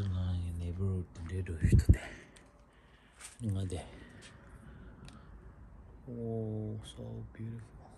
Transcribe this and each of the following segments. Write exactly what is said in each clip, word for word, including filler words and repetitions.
ལ་ཡི་ནེ་བར་ཧུཌ་དེ་འདྲའི་འགྲོ་ཞུ་ཐུབ་དེ། ང་དེ། Oh, so beautiful.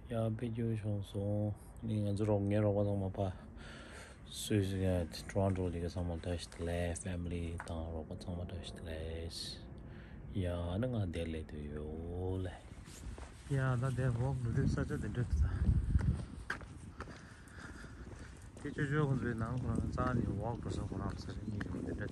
ཡ་དཔེ་སྐྱིད་པོ་བྱུང་སོང་། ནི་ང་ཚོ་རོགས་ངའི་རོགས་པ་ཚང་མ་ཕ། སུད་སི་ཡ་ཊོ་རོན་ཊོ་ལི་ག་ཚང་མ་བཀྲ་ཤིས་བདེ་ལེགས། ཕེ་མི་ལི་དང་རོགས་པ་ཚང་མ་བཀྲ་ཤིས་བདེ་ལེགས། ཡ་ནི་ང་དེ་ལས་དུ་ཡོད་ལེ། ཡ་ད་དེ་ཝོག་འགྲོ་དུས་ས་ཆ་དེ་འདྲ་དུ་ད། དེ་ཅོ་ཅོ་ཁོང་ཚོའི་ནང་ཁོ་རང་རྩ་ནས་ཝོག་འགྲོ་ས་ཁོ་རང་ས་རེད། གཉིས་ཀྱི་དེ་འདྲ་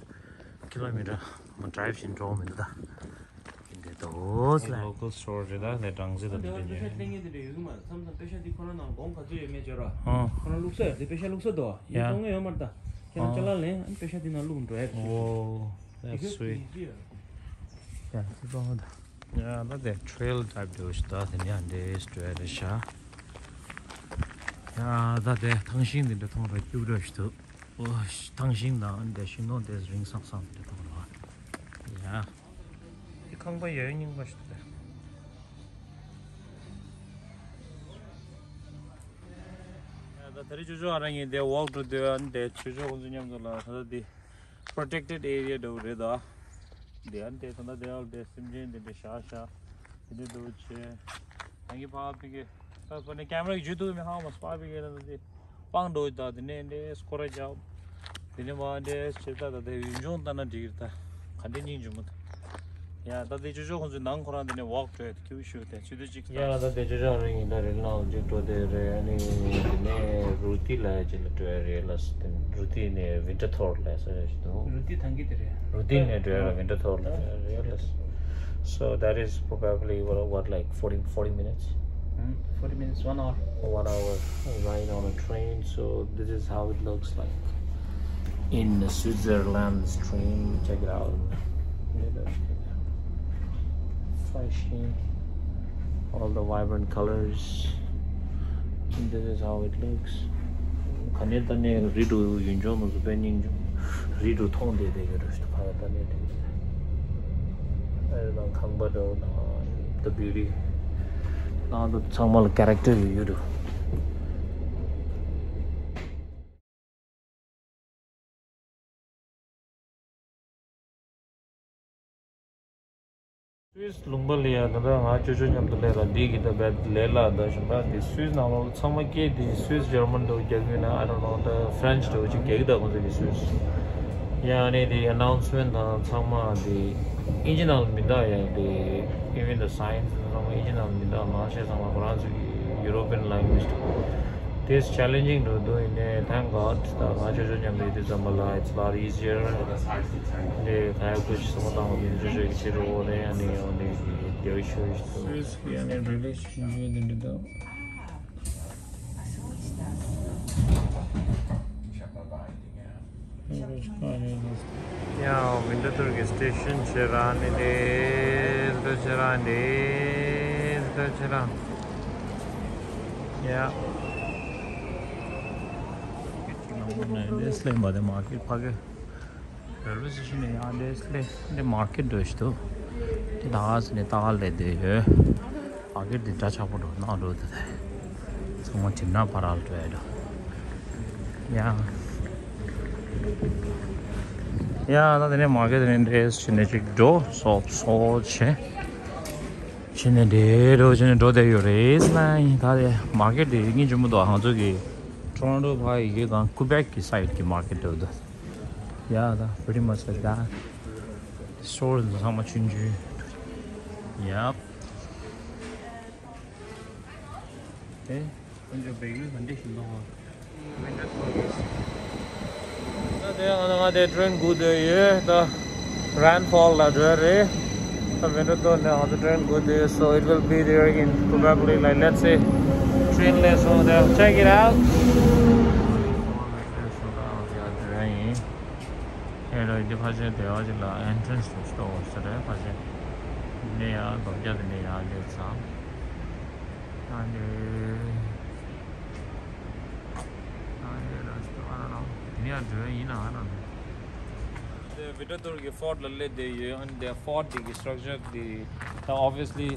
ཀི་ལོ་མི་ཊར་མ་ཌ་རའིབ་བཞིན་འགྲོ་མི་འདུག་ད། དེ་འདྲ་འདུག་ལེ། ལོ་ཀལ་སི་ཊོར་རེད་ད། ནས་གྲངས་ཚད་དང་དེ་འདྲ་ཉོས། ལེན་མཁན་དེ་འདྲ་ཡོད་གི་མ་རེད། མཚམས་མཚམས་པེ་ཤ་དེ་ཁོ་རང་ནང་གོང་ག་ཚོད་ཡོད་མེད་བརྗོད་ར། ཨ། ཁོ་རང་བླུགས་ས་ཡོད་དེ། པེ་ཤ་བླུགས་ས་འདུག་ཡིན། ཡ། གཏོང་མཁན་ཡོད་མ་རེད་ད། ཁྱེད་རང་ཅ་ལག་ལེན་པེ་ཤ་དེ་ནང་བླུགས་འགྲོ་ཡ་རེད། ཨོ། That's sweet. ཡ་ད་ད་ད། ཡ་ད་དེ་ཊེལ་ཊའིབ་འདྲ་བོ་ཞིག་འདུག་དེ་ནས་འདྲེས་འགྲོ་ཡ་རེད་ཤག་ཡ་ད་དེ་ཐང་ཤིང་དེ་འདྲ་མཐོང་ར་སྐྱུག་བྲོ་ཞིག་འདུག་ཨོ། ཐང་ཤིང་དང་འདྲ་ཤིང་སྡོང་དེ་རིང་སང་སང་དེ་འདྲ་མཐོང་ར། ཡ། དེ་ཁང་པ་ཡ་རྙིང་པ་ཞིག་འདུག་ཡ་ད་དེ་རིང་ཅོ་ཅོ་ཨ་རང་གཉིས་དེ་ཝོག་འགྲོ་དུས་ཨ་ནི་དེ་ཅོ་ཅོ་ཁོང་ཚོ་མཉམ་དུ་ལ་ད་ལྟ་དེ། Protected area འདྲ་བོ་རེད་ད། དེ་ཨ་ནི་དེ་ད་ལྟ་དེ་ཨ་དེ་སེམས་ཅན་དེ་འདྲ་བཞག་བཞག་དེ་འདྲ་འདྲ་བོ་བྱས། ད་གིན་ཕར་ཕ་གི་ད་ཁོ་ནས་ཀེམ་ར་གི་བརྒྱུད་དུ་མི་ཧ་མ་སྤར་ཕ་གི་ལ་ད་དེ་སྤང་འགྲོ་ད། དེ་ནས་འདྲ་སྐོར་ར་རྒྱབ། དེ་ནས་མ་འདྲ་བྱས་ད་ད་དེ་ཡུལ་ལྗོངས་ལྟ་ན་འགྲིག་གི་རེད་ད། ག་འདྲ་སྙིང་རྗེ་མོ་ད། ཡ་ད་དེ་ཅོ་ཅོ་ཁོང་ཚོའི་ནང་ཁོ་རང་དེ་ནས་ཝོག་འགྲོ་ཡ་དེ་ཁྱེའུ་ཤོད་དེ་ཚུལ་དུ་ཅིག་ཡ་ད་དེ་ཅོ་ཅོ་རང་ཡིན་ད། རི་ནང་ཅིག་འགྲོ་དེ་རེད། ཨ་ནི་དེ་ནས་རུ་ཏི་ལ་ཅིག་ལ་འགྲོ་ཡ་རེད་ལ། རུ་ཏི་ནས་ཝིན་ཊར་ཐོར་ལ་ས་རེད་ཞིག་འདུག་རུ་ཏི་ཐང་གི་དེ་རེད། རུ་ཏི་ནས་འགྲོ་ཡ་ལ་ཝིན་ཊར་ཐོར་ལ་རེད་ལ། So that is probably what, what, like forty, forty minutes? Hmm? Forty minutes, one hour. One hour ride on a train. So this is how it looks like in Switzerland. Train, check it out. Flashy, all the vibrant colors. And this is how it looks. ག་ནས་ད་ནས་རི་དུ་ཡུལ་ལྗོངས་མ་བཟོ་པའི་སྙིང་རྗེ། རི་དུ་མཐོང་བསྡད་བསྡད་ཡོད་རེད། ཕ་ག་ད་ནས་དེ་ཨ་རི་དང་ཁང་པ་འདྲ་བོ་དང་the beauty ནང་དུ་ཚང་མ་ལ་ཀེ་རེག་ཊར་ཡོད་རེད། སུད་སི་ལུང་པ་ལ་ཡ་ད་ལྟ་ང་ཅོ་ཅོ་མཉམ་དུ་སླེབས་ལ་འདི་གི་ད་བེད་ལས་ལ་ད་ཞིམ་པ་འདི་སུད་སི་ནང་ལོགས་ཚང་མ་སྐད་འདི་སུད་སི་ཇར་མན་འདྲ་བོ་རྒྱག་གི་ཡོད་ན། I don't know, ད་ཕ་རན་སི་འདྲ་བོ་ཅིག་རྒྱག་གི་ད་ཁོང་ཚོ་གི་སུད་སི་ཡ་ནི་འདི་ཨ་ནའུན་སི་མེན་ཊི་དང་ཚང་མ་འདི་ཨིན་ཇི་ནང་ལ་མི་འདུག་ཡ་འདི་even the signs ཚང་མ་ཨིན་ཇི་ནང་ལ་མི་འདུག་མང་ཆེ་ཚང་མ་ཁོ་རང་ཚོ་གི་European language འདུག This challenging འགྲོ་འདུག་ཡིན་ནའི་thank God ད་ང་ཅོ་ཅོ་མཉམ་དུ་ཡོད་དུས་ཙམ་པ་ལ་it's a lot easier. འདི་ད་ཡག་པོ་ཞིག་སོང་དང་མི་ཅོ་ཅོ་གི་ཕྱི་རུ་འོ་རེ་ཡ་ནི་ཡོང་ནི་རྒྱལ་ཤོས་ཤིག་འདུག་སུད་སི་གི་ཡ་ནི་རི་ལི་ཆུང་ཆུང་འདི་འདྲ་འདུག་ཡ་ཝིན་ཊར་ཐོར་གྱི་སི་ཊེ་ཤན་ཆེ་ར་ནི་དེ་ཟླ་ཆེ་ར་འདི་ཟླ་ཆེ་ར། ཡ། འདི་སླེབས་པ་དེ་མར་ཀེཊ་ཕ་གི་རེལ་ཝེ་སི་ཊེ་ཤན་ནས་ཡང་འདི་སླེབས། འདི་མར་ཀེཊ་འགྲོ་ཞིག་འདུག་འདི་ད་ག་ཟེར་ནས་ད་ག་སླེབས་བསྡད་ཡོད། མར་ཀེཊ་འདི་འདྲ་ཆགས་པོ་འགྲོ་ནང་འགྲོ་དེ་དེ་ཚང་མ་གྲིབ་ནག་བར་ལ་འགྲོ་ཡ་འགྲོ། ཡ། ཡ་ད་དེ་ནས་མར་ཀེཊ་དེ་ནས་འདྲེས་བྱས་ནས་ཅིག་འགྲོ་སོབ་སོབ་བྱས། བྱས་ནས་འདྲེས་འགྲོ་བྱས་ནས་འགྲོ་བསྡད་ཡོད་རེད་ལ། ཡིན་ད་དེ་མར་ཀེཊ་དེ་སྙིང་རྗེ་མོ་འདུག་ང་ཚོ་གི་ཊོ་རོན་ཊོ་ཕ་ཡི་གེ་གང་ཀུ་བེག་གི་སའིཌ་གི་མར་ཀེཊ་འགྲོ་འདུག་ཡ་ད་pretty much like that. སི་ཊོར་ཚང་མ་ཆུང་ཆུང་། Yep. དེ་ཁོང་ཚོ་བེག་རི་ག་འདྲ་ཞིག་འདུག་གོ། ད་དེ་ང་ང་དེ་ཊེན་སྒུག་བསྡད་ཡོད་ད། རེན་ཕོལ་ལ་འགྲོ་ཡ་རེད། ད་ཝིན་ཊར་ཐོར་ནས་ང་ཚོ་ཊེན་སྒུག་བསྡད་ཡོད། So it will be there in probably, like, let's say, train less over there. Check it out. ཨེ་རོ་འདི་ཕལ་ཆེར་སྡེ་བ་ཅིག་ལ་ཨེན་ཊི་རན་སི་ལ་ཤོར་བ་ཟེར་རེད། ཕལ་ཆེར་འདི་ནས་ཡར་ལྡོག་རྒྱག་འདི་ནས་ཡར་སླེབས་ཚར། ཨ་ནི་ཨ་ནི་ལ་ཤོར་ཨ་ན་ན་འདི་ནས་ཡར་འགྲོ་ཡ་ཡིན་ན་ཨ་ན་ན། དེ་ཝིན་ཊར་ཐོར་གྱི་ཕོར་ཊི་ལ་སླེབས་བསྡད་ཡོད། ཨ་ནི་དེ་ཕོར་ཊི་དེ་གི་སི་ཊྲག་ཅར་དེ་ད་ཨོབ་བི་ཡ་སི་ལི་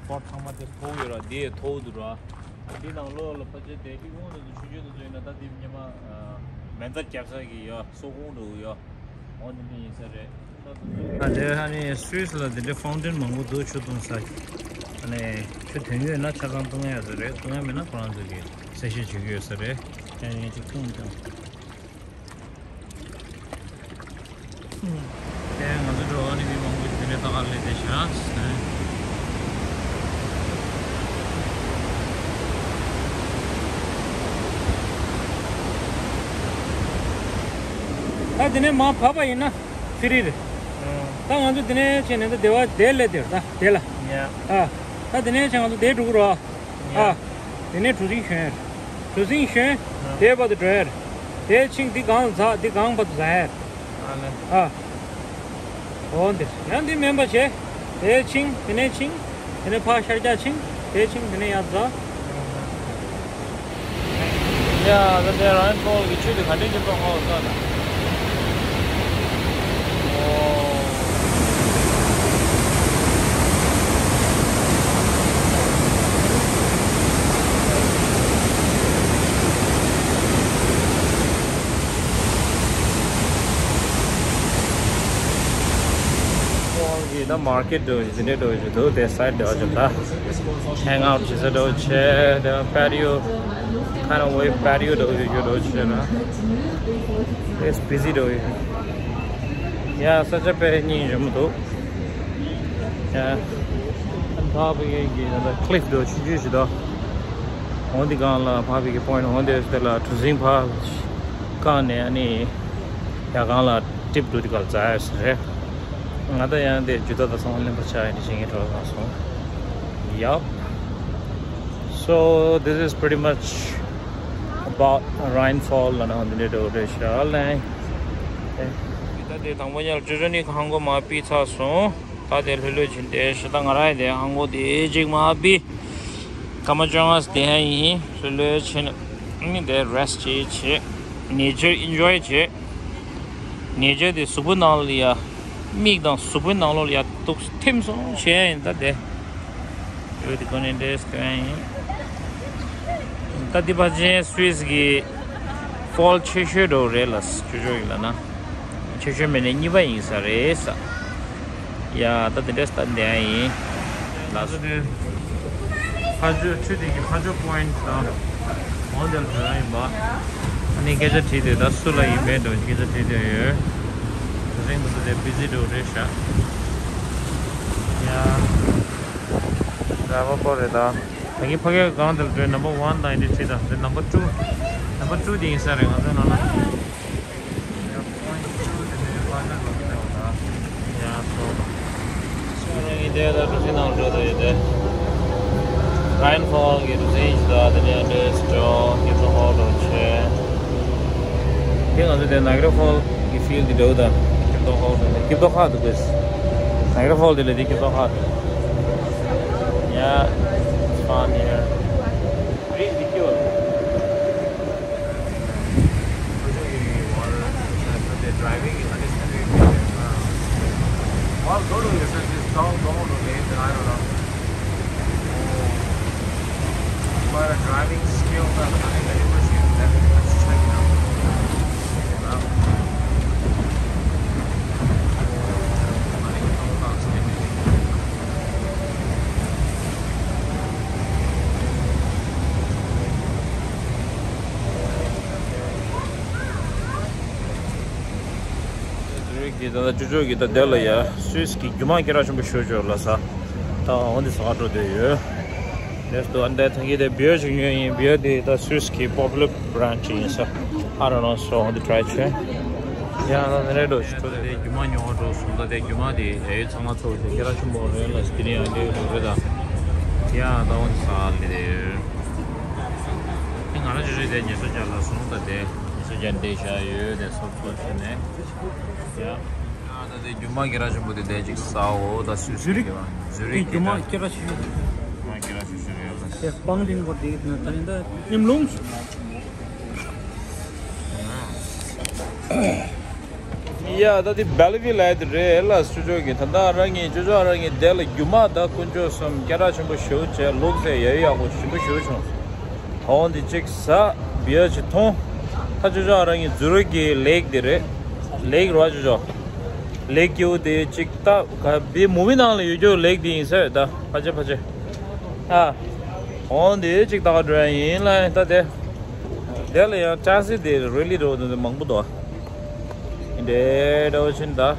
ཕོར་ཊི་ཚང་མ་དེ་མཐོ་པོ་ཡོད་ར། དེ་མཐོ་པོ་འདུག་ར། དེ་ནང་ལོགས་ལ་ཕལ་ཆེར་དེ་ཏི་ཁོང་ཚོ་ཆུང་ཆུང་དེ་ཚོ་ཡིན་ན་ད་དེ་སྔོན་མ་ཨ་ མེ་མདའ་རྒྱབ་ས་གི་ཡོད། སོག་ཁུང་འདུག་ཡོད། འོ་འདི་འདྲ་ཡིན་ས་རེད། ཨ་དེ་ཨ་ནི་སུད་སི་ལ་དེ་འདྲའི་ཕའུན་ཏེན་མང་པོ་འདུག་ཆུ་འཐུང་ས། ཨ་ནི་ཆུ་འཐུང་ཡོད་ན་ཆ་ཚང་འཐུང་ཡ་ཡོད་ས་རེད། འཐུང་ཡ་མེད་ན་ཁོ་རང་ཚོ་གི་གསལ་བཤད་བྱེད་ཀྱི་ཡོད་ས་རེད། ཨ་ནི་ཅིག་འཐུང་དང་། དེ་ང་ཚོ་འགྲོ་བ་ནི་མི་མང་པོ་ཞིག་དེ་འདྲའི་ལྟ་ག་སླེབས་བསྡད་ཤག་ད་དེ་ནས་མར་བབས་པ་ཡིན་ན་ཕི་རི་རེད། ད་ང་ཚོ་དེ་ནས་བྱས་ནས་ད་སྡེ་བ་དེ་སླེབས་དེར་ད་དེ་ལ། ཡ། ཨ། ད་དེ་ནས་བྱས་ང་ཚོ་དེ་འགྲོ་གི་རོ། ཨ། དེ་ནས་གྲུ་གཟིངས་ཞོན། གྲུ་གཟིངས་ཞོན། དེ་བར་དུ་འགྲོ་ཡར། དེ་ཆིང་དེ་གང་འཛག་དེ་གང་བར་དུ་འཛག་ཡར། ཨ་ལེ། ཨ། འོ་འདིར་ཡང་འདི་མེན་པ་བྱས། དེ་ཆིང་དེ་ནས་ཆིང་། དེ་ནས་ཕར་ཤར་རྒྱག་ཆིང་། དེ་ཆིང་དེ་ནས་ཡར་འཛག་ཡ། ད་དེ་རའིན་ཕོལ་གྱི་ཆུ་དེ་ག་འདྲས་ཀྱི་ཙོག་ཧོ་ཙོག་ད། ཨོ། ཕོལ་གྱི་ད་མར་ཀེཊ་འདྲ་བོ་ཞིག་དེ་འདྲས་འདྲ་བོ་ཞིག་འདུག་དེ་སའིཌ་འདྲ་བོ་ཞིག་ད། Hang out བྱེད་ས་འདྲ་བོ་བྱས། དེ་patio, kind of way patio འདྲ་བོ་ཞིག་འདྲ་བོ་བྱས་ན། It's busy འདྲ་བོ་ཡོད། ཡ། ས་ཆ་དཔེ་སྙིང་རྗེ་མོ་འདུག་ཡ། ཕར་ཕ་གི་གི་ད་cliff འདྲ་བོ་ཆུང་ཆུང་ཞིག་འདུག་འོ་འདི་སྒང་ལ་ཕ་གི་གི་པོ་ཡིནཊ་འོ་འདི་དེ་ལ་གྲུ་གཟིངས་ཕར་བཀག་ནས་ཨ་ནི་ཡ་སྒང་ལ་ཊིབ་འདྲ་བོ་འདི་ག་ལ་འཛག་ཡ་ཟེར་རེད། ང་ད་ཡང་དེ་ཇུ་ཏ་ད་སོང་ལེན་པ་ཆ་ཡིན་ཞིང་ངེས་འགྲོ་ལ་སོང་། Yup. So this is pretty much about Rhine Fall ལ་ནང་འདི་འདྲ་འགྲོ་རེད་ཤག་ལན། ད་དེ་དང་པོ་ཉལ་ཅོ་ཅོ་ནི་ཧང་གོ་མ་པི་ཚར་སོང་། ད་དེ་ལྷོད་ལྷོད་ཕྱིན་ཏེ་ཤི་ད་ང་རང་ཡི་དེ་ཧང་གོ་དེ་ཅིག་མ་པི། སྐར་མ་བཅོ་ལྔ་དེ་ཧ་ཡིན། ལྷོད་ལྷོད་ཕྱིན། ཨ་ནི་དེ་རེ་སི་ཊི་བྱེད་བྱེད། ནེ་ཅར་ཨིན་ཇོའི་བྱེད། ནེ་ཅར་དེ་གཟུགས་པོའི་ནང་ལ་ཡ། མིག་དང་གཟུགས་པོའི་ནང་ལོགས་ལ་ཡ་ཏོག་ཙམ་ཐིམ་སོང་བྱས་ཡིན་ད་དེ། ཡོད་དེ་ཀོ་ནེ་འདྲེས་ཀོན་ཡིན། ད་འདི་ཕལ་ཆེར་སུད་སི་གི་ཕོལ་ཆེ་ཤོས་འདྲ་བོ་རེད་ལ་ཅོ་ཅོ་ཡིན་ལ་ན། ཆེ་ཤོས་མེད་ནས་གཉིས་པ་ཡིན་ས་རེད་ས། ཡ་ད་དེ་འདྲས་ད་འདི་ཡིན། ལགས་སོ། ཕ་ཇོ་ཆུ་དེ་གི་ཕ་ཇོ་པོ་ཡིན་ཊི་དང་། འོ་དེ་ལ་འགྲོ་ཡ་ཡིན་པ། ཨ་ནི་སྐད་ཆ་དྲིས་དེ་ད་སུ་ལ་ཡིན་མེད་འགྲོ་སྐད་ཆ་དྲིས་དེ་ཡོད། དེ་རིང་འདི་ཚོ་དེ་བི་ཟི་འགྲོ་རེད་ཤག་ཡ། ཌ་རའི་བར་པོ་རེད་ད། ད་གིན་ཕ་གིའི་སྒང་དེ་ལ་འགྲོ་ནམ་བར་ཝན་དང་ཡིན་དེ་བྲིས་དང་དེ་ནམ་བར་ཊུ། ནམ་བར་ཊུ་དེ་ཡིན་ས་རེད་ང་ཚོའི་ནང་ན། ཡ་སོ། ཁྱོད་རང་གི་དེ་ལ་གྲུ་གཟིངས་ནང་འགྲོ་དུ་ཡོད་དེ། རའིན་ཕོལ་གྱི་གྲུ་གཟིངས་ཞིག་དང་དེ་ནས་འདྲེས་འགྲོ་སྐྱིད་པོ་ཧོ་འགྲོ་བྱས། དེ་ང་ཚོ་དེ་ནའི་ཇ་ར་ཕོལ་གྱི་ཕིལ་དེ་འགྲོ་དང་སྐྱིད་པོ་ཧོ་འགྲོ་དེ་སྐྱིད་པོ་ཧ་འདུག་གས། ནའི་ཇ་ར་ཕོལ་དེ་ལས་དེ་སྐྱིད་པོ་ཧ་འདུག Yeah, it's fun here. Breeze the cure. They're driving in this country. Well, go to this, this down, down to lane, I don't know. But a driving skill, uh, I think that it was you. That, that's checking out. རིགས་ཀྱི་ད་ལྟ་ཅོ་ཅོ་གི་ད་དེ་ལ་ཡ་སུད་སི་གི་རྒྱུ་མ་སྐད་གྲགས་ཆེན་པོ་ཞེ་པོ་ཅིག་ལ་ས། ད་འོ་འདི་ཟ་ག་འགྲོ་བསྡད་ཡོད། ལེས་དོ་ཨ་འདས་ཐང་གི་དེ་བི་ཡར་ཅིག་ཉོས་ཡིན། བི་ཡར་དེ་ད་སུད་སི་གི་པོ་པུ་ལར་བྷི་རེན་ཌི་ཅིག་ཡིན་ས། I don't know, so འོ་འདི་ཊ་རའི་བྱས། ཡ་ད་ནི་རེད་འགྲོ་ཞིག་འགྲོ་དེ་རྒྱུ་མ་ཉོ་ག་འགྲོ་སོང་། ད་དེ་རྒྱུ་མ་དེ་ཡ་ཡོད་ཚང་མ་ཚོ་དེ་སྐད་གྲགས་ཆེན་པོ་རེད་ལ་དེ་རིང་ཡང་འདི་ཡོད་རེད་ད། ཡ་ད་འོ་འདི་ཟ་ལེ་དེ་ཡོད། དེ་ང་རང་ཅོ་ཅོ་དེ་ཉལ་ས་རྒྱག་ལ་སོང་ད་དེ། ཉལ་ས་རྒྱག་འདི་བཞག་ཡོད་དེ་སོབ་སོབ་བྱས་ནས། ཡ། ད་དེ་རྒྱུ་མ་སྐད་གྲགས་ཆེན་པོ་དེ་དེ་ཅིག་ཟའོ་ད་སུད་སི་ཟུ་རིག་རྒྱུ་མ་ཟུ་རིག་རྒྱུ་མ་སྐད་གྲགས་ཆེ་ཤོས། རྒྱུ་མ་སྐད་གྲགས་ཆེ་ཤོས་རེད་ལ། དེ་སྤང་ལྡིང་གོ་དེ་ན་ད་ཡིན་ད་ཉམས་ལོང་། ཡ་ད་དེ་བེ་ལི་ཝི་ལ་དེ་རེད་ལ་སུ་ཅོ་གི་ད་ད་རང་གི་ཅོ་ཅོ་རང་གི་དེ་ལ་རྒྱུ་མ་ད་དཀོན་མཆོག་གསུམ་སྐད་གྲགས་ཆེན་པོ་ཞེ་པོ་བྱས་ལུག་ཟས་ཡ་ཡི་ཡག་པོ་ཞིམ་པོ་ཞེ་པོ་བྱུང་། ད་འོ་འདི་གཅིག་ཟ། བི་ཡར་ཅིག་འཐུང་། ད་ཅོ་ཅོ་རང་གི་ཛུ་རིག་གི་ལེག་དེ་རེད། ལེག་རེད་ཅོ་ཅོ། ལེག་ཀྱུ་དེ་གཅིག་ད་ག་བི་མུ་བི་ནང་ལ་ཡོད་རྒྱུ་ལེག་དེ་ཡིན་ས་ཡོད་ད་ཕ་ཆེ་ཕ་ཆེ། ཨ། འོང་དེ་གཅིག་ད་ག་འགྲོ་ཡ་ཡིན་ལ་ད་དེ། དེ་ལ་ཡང་ཊེག་སི་དེ་རི་ལི་འགྲོ་དེ་མང་པོ་འདུག་འདྲེ་འདྲ་བོ་ཕྱིན་ད།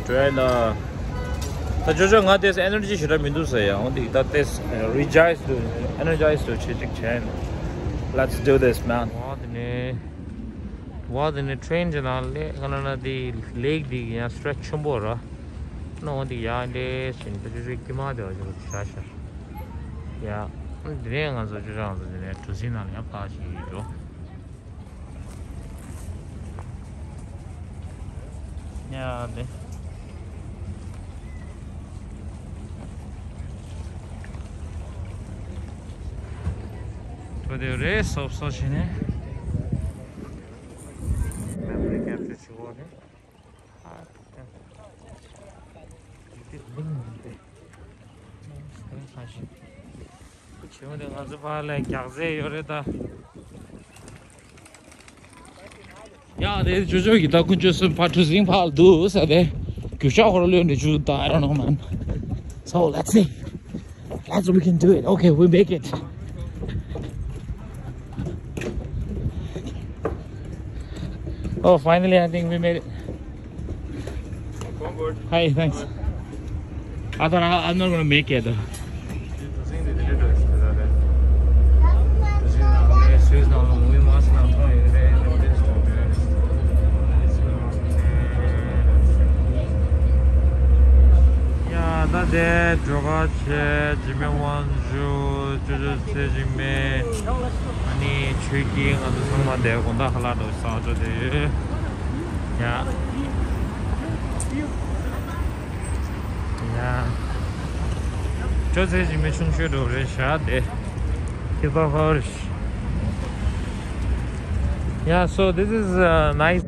འགྲོ་ཡ་ད། ད་ཅོ་ཅོ་ང་དེས་ཨེ་ནར་ཇི་ཞེ་དྲག་མི་འདུག་ཟེར་ཡ། འོ་འདི་ད་དེས་རི་ཇའིས་ཏུ་ཨེ་ནར་ཇའིས་ཏུ་བྱེད་ཅིག་བྱས། Let's do this, man. ཝ་དེ་ནས་ཝ་དེ་ནས་ཊེན་གྱི་ནང་ལས་ཁ་ལ་ན་དེ་ལེག་དེ་ཡང་སི་ཊེ་ཆེན་པོ་ར་ནོ་འོ་འདི་ཡང་འདྲེ་ཞིན་ད་ཅོ་ཅོ་ཀྱི་མ་དེ་བ་ཅིག་བྱ་ཤར་ཡ། འདི་ནས་ང་ཚོ་ཅོ་ཅོ་ང་ཚོ་འདི་ནས་གྲུ་གཟིངས་ནང་ལ་ཡང་ཕར་ཞིག་འགྲོ། ཡ་དེ། ཐོ་དེ་རེ་སོབ་སོ་བྱས་ནས། མེ་མོ་རི་ཀེབ་ཅར་བྱེད་དགོས་རེད། ཨ་ཐུག་ཐུག་དེ་ལིང་མིན་ཏེ། ཁ་ཤས། ཁྱོད་དེ་ང་ཚོ་ཕར་ལ་རྒྱག་རྩེ་ཡོད་རེད་ད། ཡ་དེ་ཅོ་ཅོ་གི་ད་ཀུན་སྤྱོད་སུ་ཕར་གྲུ་གཟིངས་ཕར་འདུག་ས་དེ། རྒྱུ་ཤ་ཧོར་ལོན་འདི་ཅུ་ད། I don't know, man. So let's see. Let's, we can do it. Okay, we make it. Oh, finally, I think we made it. Hi, thanks. I thought I, I'm not gonna make it. ཡ་ད་དེ་འགྲོ་ཁ་ཆེ་འཇིགས་མེད་དབང་ཕྱུག་ཅོ་ཅོ་ཚེ་འཇིགས་མེད། ཨ་ནི་ཆོས་སྐྱིད་ང་ཚོ་ཚང་མ་དེ་དགོང་དག་ཁ་ལག་འགྲོ་ས་འགྲོ་དེ་ཡོད། ཡ། ཡ། ཅོ་ཚེ་འཇིགས་མེད་ཆུང་ཤོས་འགྲོ་རེད་ཤག་དེ། ཁྱེད་ཚོ་ཧོར། Yeah, so this is a nice